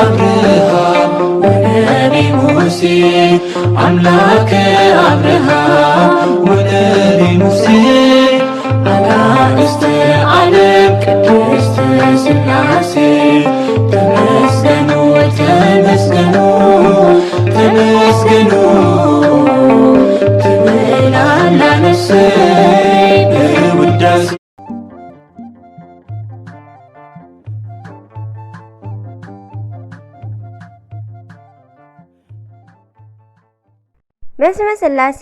አብርሃም ወነቢ ሙሴ፣ አምላከ አብርሃም ወነቢ ሙሴ፣ አጋእዝተ ዓለም ቅድስት ሥላሴ፣ ተመስገኑ፣ ተመስገኑ፣ ተመስገኑ ትብል ኣላ ነፍሰይ በውዳሴ። በስመ ሥላሴ፣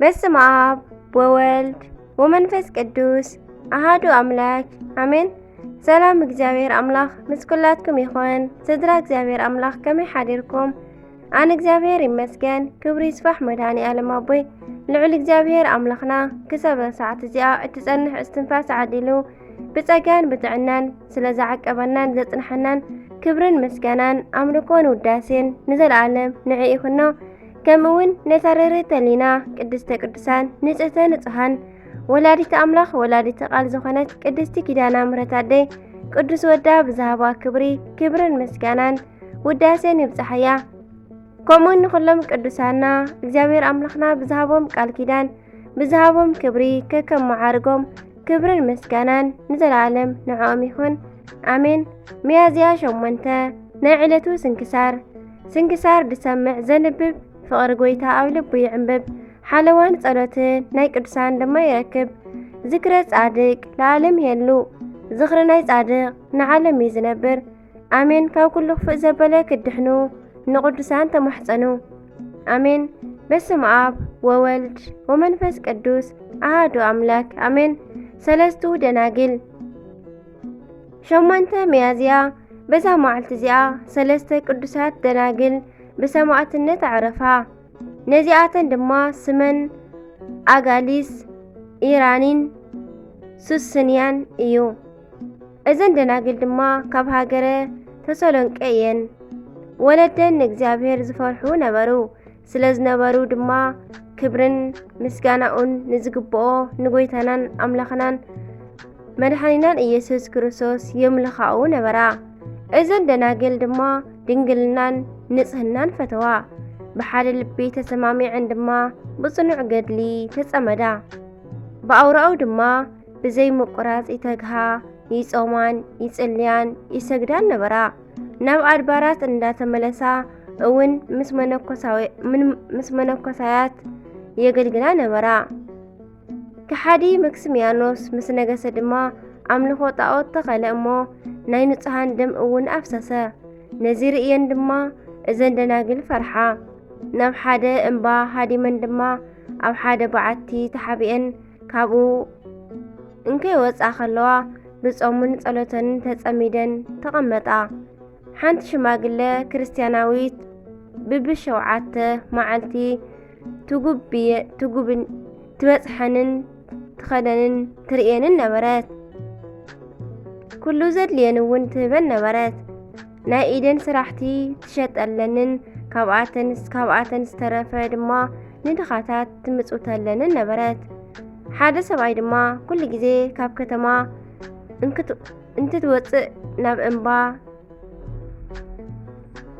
በስመ አብ ወወልድ ወመንፈስ ቅዱስ አሃዱ አምላክ አሜን። ሰላም እግዚኣብሔር ኣምላኽ ምስ ኩላትኩም ይኹን። ስድራ እግዚኣብሔር ኣምላኽ ከመይ ሓዲርኩም? ኣነ እግዚኣብሔር ይመስገን፣ ክብሪ ይስፋሕ መድኃኔ ዓለም ኣቦይ። ልዑል እግዚኣብሔር ኣምላኽና ክሳብ እዛ ሰዓት እዚኣ እትጸንሕ እስትንፋስ ዓዲሉ ብጸጋን ብጥዕናን ስለ ዝዓቀበናን ዘጽንሐናን ክብርን ምስጋናን ኣምልኮን ውዳሴን ንዘለዓለም ንዕኡ ይኹኖ። ከምኡ እውን ነታ ርህርህተ ሕሊና ቅድስተ ቅዱሳን ንጽህተ ንጹሃን ወላዲተ ኣምላኽ ወላዲተ ቃል ዝኾነት ቅድስቲ ኪዳነ ምሕረት ኣደይ ቅዱስ ወዳ ብዝሃባ ክብሪ ክብርን ምስጋናን ውዳሴን ይብጽሓያ። ከምኡውን ንኹሎም ቅዱሳና እግዚኣብሔር ኣምላኽና ብዝሃቦም ቃል ኪዳን ብዝሃቦም ክብሪ ከከም መዓርጎም ክብርን ምስጋናን ንዘለዓለም ንዕኦም ይኹን። ኣሜን። ሚያዝያ ሸሞንተ ናይ ዕለቱ ስንክሳር። ስንክሳር ድሰምዕ ዘንብብ ፍቕሪ ጐይታ ኣብ ልቡ ይዕንብብ። ሓለዋን ጸሎትን ናይ ቅዱሳን ድማ ይረክብ። ዝክረ ጻድቅ ለዓለም የሉ። ዝኽሪ ናይ ጻድቅ ንዓለም እዩ ዝነብር። ኣሜን። ካብ ኩሉ ክፉእ ዘበለ ክድሕኑ ንቅዱሳን ተማሕጸኑ። ኣሜን። በስመ ኣብ ወወልድ ወመንፈስ ቅዱስ ኣሃዱ ኣምላክ ኣሜን። ሰለስቱ ደናግል። ሸሞንተ ሚያዝያ በዛ መዓልቲ እዚኣ ሰለስተ ቅዱሳት ደናግል ብሰማዕትነት ኣዕረፋ። ነዚኣተን ድማ ስመን ኣጋሊስ፣ ኢራኒን ሱስንያን እዩ። እዘን ደናግል ድማ ካብ ሃገረ ተሰሎንቄ እየን። ወለደን ንእግዚኣብሔር ዝፈርሑ ነበሩ። ስለ ዝነበሩ ድማ ክብርን ምስጋናኡን ንዝግብኦ ንጎይታናን ኣምላኽናን መድሓኒናን ኢየሱስ ክርስቶስ የምልኻኡ ነበራ። እዘን ደናግል ድማ ድንግልናን ንጽህናን ፈተዋ። ብሓደ ልቢ ተሰማሚዐን ድማ ብጽኑዕ ገድሊ ተጸመዳ። ብኣውራኡ ድማ ብዘይ ምቁራጽ ይተግሃ፣ ይጾማን ይጽልያን ይሰግዳን ነበራ። ናብ ኣድባራት እንዳተመለሳ እውን ምስ መነኮሳዊ-፣ ምን-፣ ምስ መነኮሳያት የገልግላ ነበራ። ከሓዲ መክስሚያኖስ ምስ ነገሰ ድማ ኣምልኾ ጣዖት ተኸለ እሞ ናይ ንጹሃን ደም እውን ኣፍሰሰ። ነዚ ርእየን ድማ እዘን ደናግል ፈርሓ። ናብ ሓደ እምባ ሃዲመን ድማ ኣብ ሓደ በዓቲ ተሓቢአን ካብኡ እንከይወጻ ከለዋ ብጾምን ጸሎተንን ተጸሚደን ተቐመጣ። ሓንቲ ሽማግለ ክርስትያናዊት ብብሸውዓተ መዓልቲ ትጉብየ-፣ ትጉብን-፣ ትበጽሐንን ትኸደንን ትርእየንን ነበረት። ኩሉ ዘድልየን እውን ትህበን ነበረት። ናይ ኢደን ስራሕቲ ትሸጠለንን ካብኣተን፣ ካብኣተን ዝተረፈ ድማ ንድኻታት ትምጽውተለንን ነበረት። ሓደ ሰብኣይ ድማ ኩሉ ግዜ ካብ ከተማ እንክት-፣ እንትትወጽእ ናብ እምባ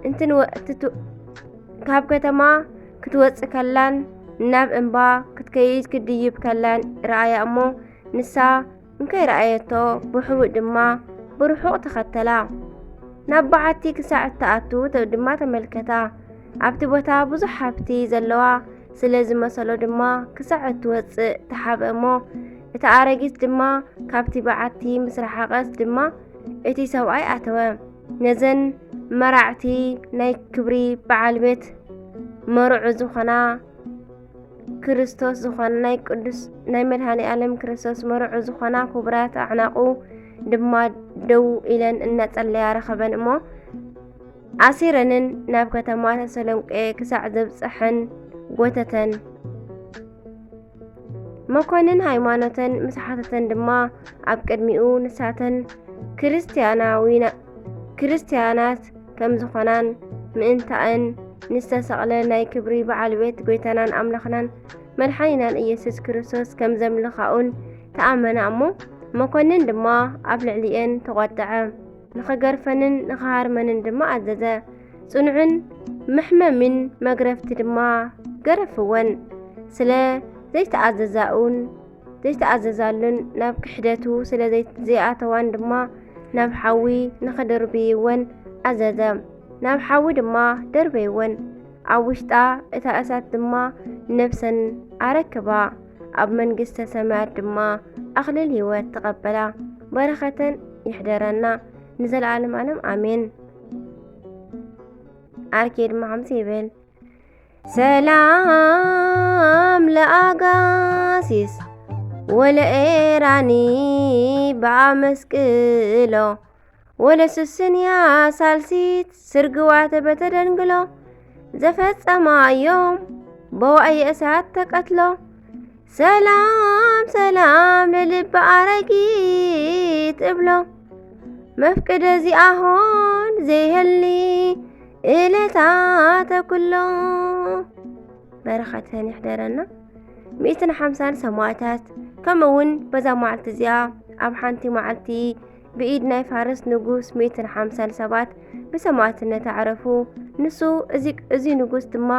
እንትንወ-፣ ትት-፣ ካብ ከተማ ክትወጽእ ከላን ናብ እምባ ክትከይድ ክትድይብ ከላን ረኣያ እሞ፣ ንሳ እንከይረኣየቶ ብሕቡእ ድማ ብርሑቕ ተኸተላ። ናብ በዓቲ ክሳዕ እትኣቱ ተ-፣ ድማ ተመልከታ። ኣብቲ ቦታ ብዙሕ ሃብቲ ዘለዋ ስለ ዝመሰሎ ድማ ክሳዕ እትወጽእ ተሓብአ እሞ፣ እታ ኣረጊት ድማ ካብቲ በዓቲ ምስ ረሓቐት ድማ እቲ ሰብኣይ ኣተወ። ነዘን መራዕቲ ናይ ክብሪ በዓል ቤት መርዑ ዝኾና ክርስቶስ ዝኾነ ናይ ቅዱስ ናይ መድኃኔ ዓለም ክርስቶስ መርዑ ዝኾና ክቡራት ኣዕናቑ ድማ ደው ኢለን እናጸለያ ረኸበን እሞ፣ ኣሲረንን ናብ ከተማ ተሰሎንቄ ክሳዕ ዘብጽሐን ጎተተን። መኮንን ሃይማኖተን ምስ ሓተተን ድማ፣ ኣብ ቅድሚኡ ንሳተን ክርስትያናዊና-፣ ክርስትያናት ከም ዝኾናን ምእንታእን ንዝተሰቕለ ናይ ክብሪ በዓል ቤት ጐይታናን ኣምላኽናን መድሓኒናን ኢየሱስ ክርስቶስ ከም ዘምልኻኡን ተኣመና እሞ፣ መኮንን ድማ ኣብ ልዕሊኤን ተቖጥዐ። ንኸገርፈንን ንኸሃርመንን ድማ ኣዘዘ። ጽኑዕን መሕመሚን መግረፍቲ ድማ ገረፍወን። ስለ ዘይተኣዘዛኡን ዘይተኣዘዛሉን ናብ ክሕደቱ ስለ ዘይ-፣ ዘይኣተዋን ድማ ናብ ሓዊ ንኸደርብይወን ኣዘዘ። ናብ ሓዊ ድማ ደርበይወን። ኣብ ውሽጣ እታ እሳት ድማ ነፍሰን ኣረክባ። ኣብ መንግስተ ሰማያት ድማ ኣኽሊል ህይወት ተቐበላ። በረኸተን ይሕደረና ንዘለዓለም ዓለም ኣሜን። ኣርኬ ድማ ከምዚ ይብል። ሰላም ለኣጋሲስ ወለኤራኒ በኣመስቅሎ ወለስስንያ ሳልሲት ስርግዋተ በተደንግሎ ዘፈጸማዮም በዋእየ እሳት ተቀትሎ። ሰላም ሰላም ለልቢ ኣረጊት እብሎ መፍቅደ ዚኣሆን ዘይህሊ እለታተ ኩሎ። በረኸተን ይሕደረና። ሚእትን ሓምሳን ሰማእታት፣ ከምኡ እውን በዛ መዓልቲ እዚኣ ኣብ ሓንቲ መዓልቲ ብኢድ ናይ ፋርስ ንጉስ ሚእትን ሓምሳን ሰባት ብሰማእትነት ኣዕረፉ። ንሱ እዚ፣ እዚ ንጉስ ድማ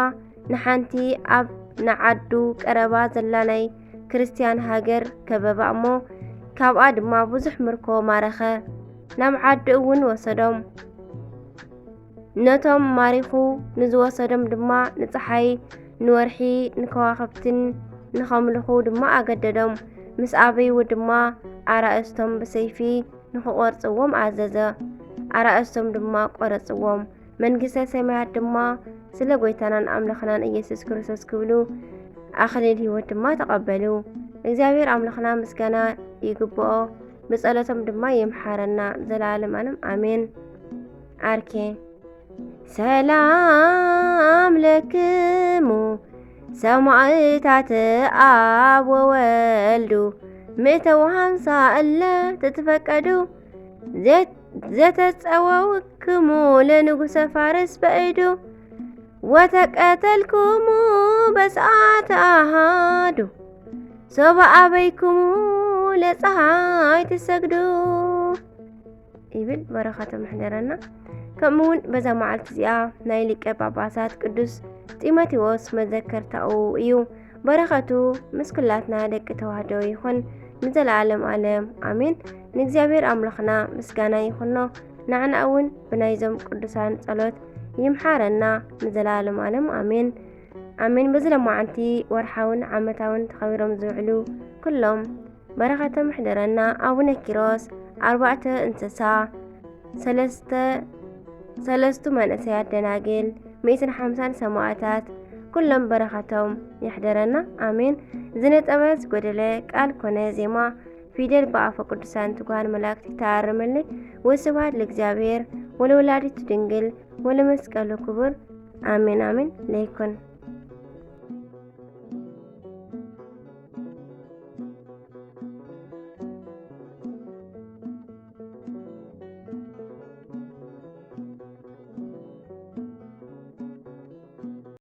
ንሓንቲ ኣብ ንዓዱ ቀረባ ዘላ ናይ ክርስትያን ሃገር ከበባ እሞ ካብኣ ድማ ብዙሕ ምርኮ ማረኸ። ናብ ዓዱ እውን ወሰዶም። ነቶም ማሪኹ ንዝወሰዶም ድማ ንጸሓይ፣ ንወርሒ፣ ንከዋኽብትን ንኸምልኹ ድማ ኣገደዶም። ምስ ኣበይዎ ድማ ኣራእስቶም ብሰይፊ ንኽቖርጽዎም ኣዘዘ። ኣራእስቶም ድማ ቆረጽዎም። መንግስተ ሰማያት ድማ ስለ ጎይታናን ኣምላኽናን ኢየሱስ ክርስቶስ ክብሉ ኣኽሊል ህይወት ድማ ተቐበሉ። እግዚኣብሔር ኣምላኽና ምስጋና ይግብኦ፣ ብጸሎቶም ድማ ይምሓረና ዘላለም ኣለም ኣሜን። ኣርኬ ሰላም ለክሙ ሰማዕታት ኣብ ወወልዱ ምእተው ሃምሳ እለ ትትፈቀዱ ዘ-፣ ዘተጸወውክሙ ለንጉሰ ፋርስ በእዱ ወተቀተልኩሙ በሰዓት ኣሃዱ ሶበ ኣበይኩሙ ለፀሓይ ትሰግዱ ይብል። በረኸቱ ምሕደረና። ከምኡ እውን በዛ መዓልቲ እዚኣ ናይ ሊቀ ጳጳሳት ቅዱስ ጢሞቴዎስ መዘከርታኡ እዩ። በረኸቱ ምስ ኩላትና ደቂ ተዋህዶ ይኹን ንዘለዓለም ዓለም ኣሜን። ንእግዚኣብሔር ኣምላኽና ምስጋና ይኹኖ። ንዓና እውን ብናይዞም ቅዱሳን ጸሎት ይምሓረና ንዘለዓለም ዓለም ኣሜን። ኣሜን። በዚ ለማዓንቲ ወርሓውን ዓመታውን ተኸቢሮም ዝውዕሉ ኩሎም በረኸቶም ይሕደረና። ኣቡነ ኪሮስ ኣርባዕተ እንስሳ፣ ሰለስተ፣ ሰለስቱ መንእሰያት ደናግል፣ ሚእትን ሓምሳን ሰማእታት፣ ኩሎም በረኸቶም ይሕደረና። ኣሜን። ዝነጠበ ዝጎደለ ቃል ኮነ ዜማ ፊደል ብኣፈ ቅዱሳን ትጓን መላእክት ይተኣረመለይ። ወስብሐት ለእግዚኣብሔር ወለወላዲቱ ድንግል ወለመስቀሉ ክቡር። ኣሜን፣ ኣሜን። ለይኩን።